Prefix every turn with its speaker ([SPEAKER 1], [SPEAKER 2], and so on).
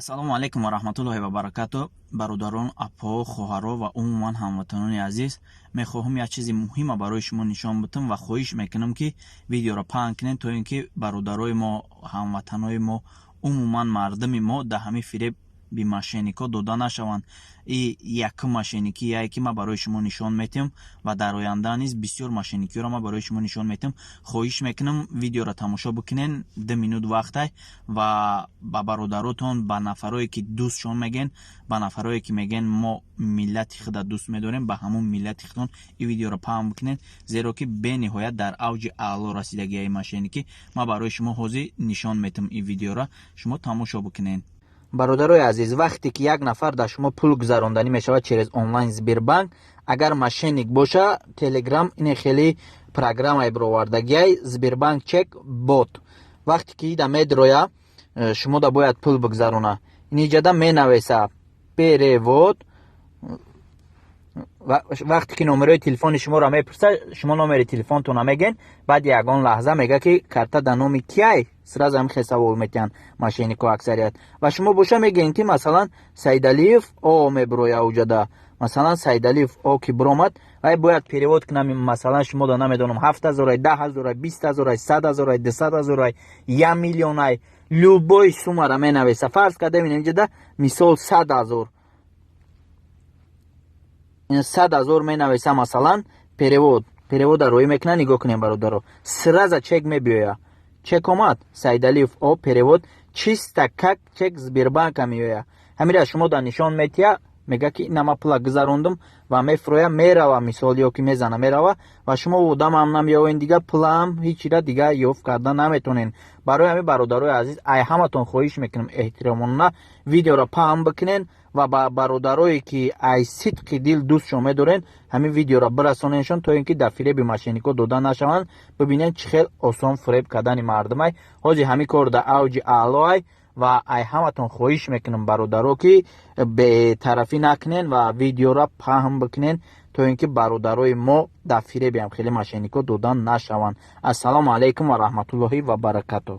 [SPEAKER 1] Ассалому алайкум ва раҳматуллоҳи ва баракату. Бародарон, апо, хоҳаро ва умуман ҳамватанони азиз, мехоҳам як чизи муҳима барои шумо нишон битам ва хоҳиш мекунам, ки видеоро паҳн кунед, то ин ки бародарои мо, ҳамватанои мо, умуман мардуми мо дар ҳамин фиреби мошенникҳо дода нашаванд. И якум мошенникие, ки ман барои шумо нишон метиҳам, ва дар оянда низ бисёр мошенникиҳоро ман барои шумо нишон метиҳам. Хоҳиш мекунам, видеоро тамошо бикунен, 2 минут вақтай, ва ба бародаротон, ба нафарое ки дӯстшон мегӯен, ба нафарое ки мегӯен, мо миллати худа дӯст медорем, ба ҳамон миллати худтон ин видеоро паҳн бикунед, зеро ки бениҳоят дар авҷи аъло расидагиаи мошенникӣ. Ман барои шумо ҳозир нишон метиҳам ин видеоро, шумо тамошо бикунед. Бародарои азиз, вақте ки як нафар дар шумо пул гузаронданӣ мешавад через онлайн Сбербанк, агар мошенник боша, Телеграм ине хеле программаи бировардагиай, Сбербанк чек бот. Вақте ки ида медроя, шумо да бояд пул бигзарона, иниҷада менавеса перевод. Вақте ки номерои телефони шуморо мепурса, шумо номери телефонтона мегӯен. Баъди ягон лаҳза мега, ки карта дар номи кияй. Сразу ҳам хел савол метиҳанд мошеннико аксарият. Ва шумо боша мегӯен, ки масалан Саидалиев О мебироя уҷада. Масалан, Саидалиев О ки биромад, вай бояд перевод кунам. Масалан, шумо да намедонам, 7000-ай, 10 000-ай, 20 000-ай, 100 000-ай, 200 000-ай, 1 миллионай, любой суммара менавеса. Фарз кардем, инҷада мисол 100 000, 100 000 менавеса. Масалан, перевод, перевода роӣ мекунад. Нигоҳ кунем, бародаро, сразу чек мебиёя. Чек омад, Саидалиев О, перевод, чисто как чек Сбербанка меоя. Ҳамира шумо да нишон метиҳа, мега, ки ина ма пула гузарондум, ва мефуроя, мерава, мисол, ё ки мезана, мерава, ва шумо одамам намеёвен, дига пулаам ҳечира дига ёфт карда наметонен. Барои ҳамин, бародарои азиз, ай ҳаматон хоҳиш мекунам, эҳтиромона видеоро паҳн бикунен ва ба бародарое ки ай сидқи дил дӯстшон медорен, ҳамин видеоро бирасоненшон, то ин ки дар фиреби мошенникҳо дода нашаванд. Бибинед, чӣ хел осон фиреб кардани мардумай. Ҳозир ҳамин кор дар авҷи аълоай, ва ай ҳаматон хоҳиш мекунам, бародаро, ки бетарафӣ накунен ва видеоро паҳн бикунен, то ин ки бародарои мо дар фиреби ҳам хеле мошенникҳо дода нашаванд. Ассалому алайкум ва раҳматуллоҳи ва баракатуҳ.